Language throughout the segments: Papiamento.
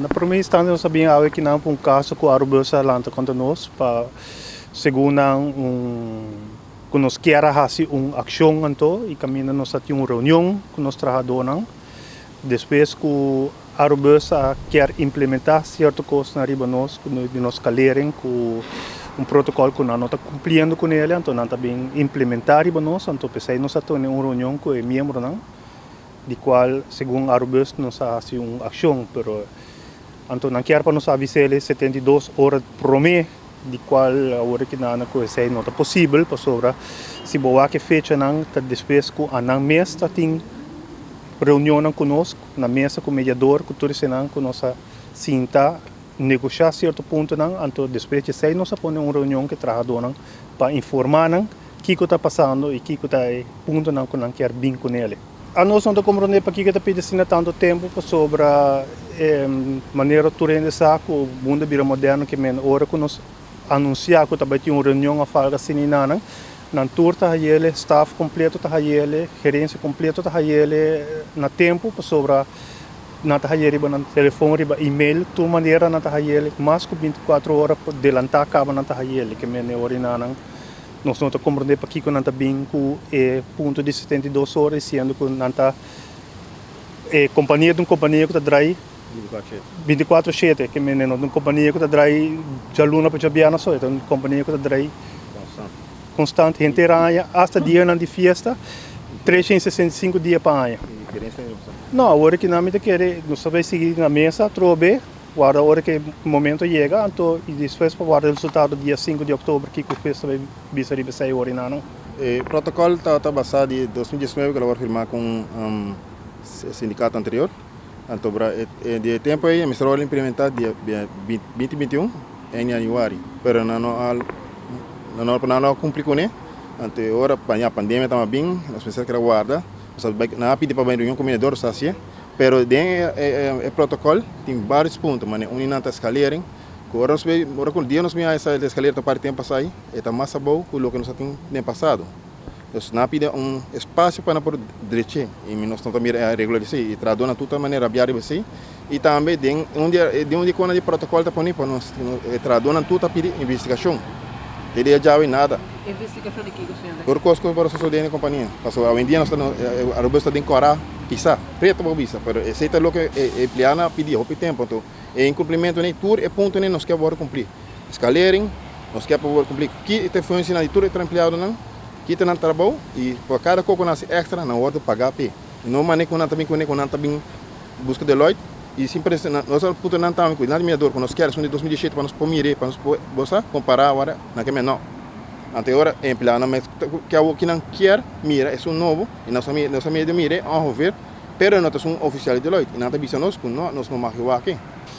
Na promé instante nos a bin awe akinan pa un kaso ku Arubus a lanta kontra nos pa segun nan un ku nos kier a hasi un akshon anto i kaminda nos a tin un reunion ku nos trahadónan despues ku Arubus a kier implementá sierto kosnan riba nos ku di nos kalering ku un protokòl ku nan no ta kumpliendo kuné anto nan ta bin implementá riba nos anto p'esei nos a tene un reunion ku e miembronan. Di cual segun Arubus nos a haci un accion, pero anto nan kier pa nos avisele 72 ora prome, di cual awor aki nan cu esey no ta posibel, pasobra si bo wak e fechanan ta despues cu anan mes ta tin reunionnan cu nos na mesa cu mediador cu tur eseynan cu nos a sinta negosha cierto puntonan, anto despues di esey nos a pone un reunion cu e trahadornan pa informa nan Kiko ta pasando i kiko ta e puntonan ku nan kier bin kunele. Anos no ta komprondé pakiko ta pidi asina tantu tempu pasobra e manera tur hende sa ku mundu a bira moderno ke men ora ku nos anunsiá ku ta bai tin un reunion òf algu asina i nan nan tur ta hayele, staf kompleto ta hayele, gerensia kompleto ta hayele na tempu pasobra nan ta haye riba nan telefon, riba email, tur manera nan ta hayele mas ku 24 ora delantá kaba nan ta hayele ke men e ora i nan. Nos no ta komprondé pakiko nan ta bin ku e punto di 72 ora disiendo ku nan ta e kompania ta un kompania ku ta drai 24/7 ke mende no ta un kompania ku ta drai djaluna pa djabièrnè so e ta un kompania ku ta drai konstant henter aña asta dianan di fiesta 365 dia pa aña. No awor ki nan mi ta kere nos ta bai sigui na mesa atrobe. Warda ora ku e momento yega, anto i despues pa warda e resultado dia 5 di òktober kiko hues ta bai bisa riba esei ora i nan. E protokòl tabata basá di 2019 ku lo wòrdu firmá ku un sindikato anterior. Anto di e tempu ei e mester wòrdu implementá dia 2021 en yanüari, pero nan no a nan no a kumpli kuné. Anto e ora pandemia tabata bin, nos mester keda warda. Nan a pidi pa bai reunion ku mediador, nos a hasié. Pero den e protocol tin varios punto, mane uni nan ta escalering, cu ora nos bay, ora cu dia nos bin haya e escalera ta parti tempo pasa ahi, e ta mas abou cu loke nos a tin den pasado. Dus nan a pidi un espacio pa nan por dreche y mi nos no ta mira e regularisa y trahadornan tur ta manera rabia riba esey y tambe den un di den un di cona di protocol ta poni pa nos e trahadornan tur ta pidi investigacion. Te dia djawe nada. Investigacion di kico, señor? Tur cos cu por sosode den e compania. Pasobra awendia nos ta Aruba ta den cora pisa. Preto bo bisa, pero esey ta loke e empleadonan a pidi hopi tempo. Anto e incumplimiento nei tur e punto nei nos ke worde cumpli. Escalering nos ke pa worde cumpli. Ki ta e funcionan di tur e empleadonan, ki ta nan trabou y pa cada co cu nan haci extra nan worde paga p'e. Y no mane cu nan ta bin cune cu nan ta bin busca Deloitte y sin prese nos a puntra nan tambe cu nan mirador cu nos kier esun di 2017 pa nos por mire pa nos por bo sa compara awor nan ke mira no. Anto e ora e empleadonan mes ke awor ki nan kier mira esun nobo y nos a nos a medio mire ongeveer pero no ta esun oficial di Deloitte y nan ta bisa nos cu no nos no mag wak.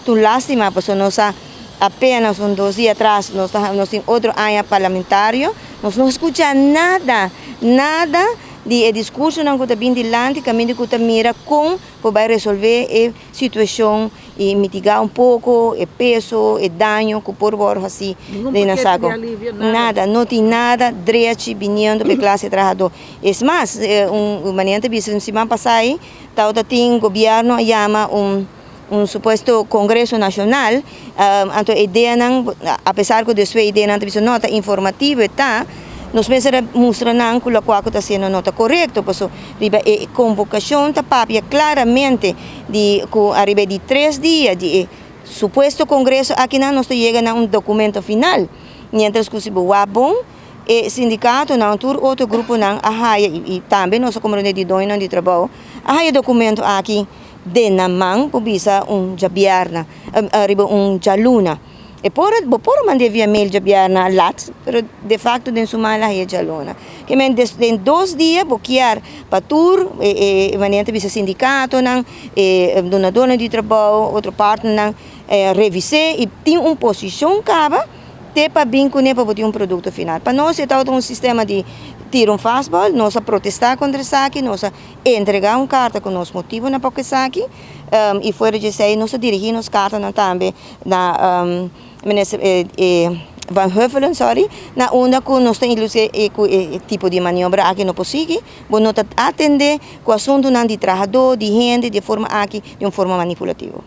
Ta un lastima pasobra nos a apenas un dos dia atras nos ta nos tin otro aña parlamentario nos no scucha nada nada di e discursonan cu ta bin dilanti caminda cu ta mira con por bai resolve e situacion y mitiga un poco e peso, e daño cu por worde haci den nan saco. Nada, no tin nada drechi biniendo pa e clase trahador. Es mas, un manera ta bisa un siman pasa ahi tabata tin gobierno a yama un un supuesto congreso nacional, anto e ideanan, a pesar cu despues e ideanan ta bisa no ta informativo e ta, nos mester a mustra nan cu locual cu ta haciendo no ta corecto, paso riba e convocacion ta papia claramente di cu ariba e di tres dia di e supuesto congreso akinan nos ta yega na un documento final, mientras cu si bo wak bon e sindicatonan tur otro gruponan a haya y tambe nos a comprende di doñonan di trabao a haya e documento aki den nan man por bisa un djabierna ariba un djaluna. E por bo por a mand'é via mail djabierna lat, pero de facto den su man la haña djaluna. Ke men den 2 dia bo kier pa tur e e manera ta bisa sindicatonan, e dunadornan di trabou, otro partnernan revis'é y tin un posicion caba te pa bin kuné pa bo tin un produkto final. Pa nos e tabata un sistema di tira un fastball, nos a protestá kontra esaki, nos a entregá un karta ku nos motibonan pa ku esaki, i fuera di esei nos a dirigí nos kartanan tambe na minister Van Huffelen, sorry, na unda ku nos ta inklusive ku e tipo di maniobra aki no por sigui, bo no ta atendé ku asuntunan di trahadó, di hende di e forma aki, di un forma manipulativo.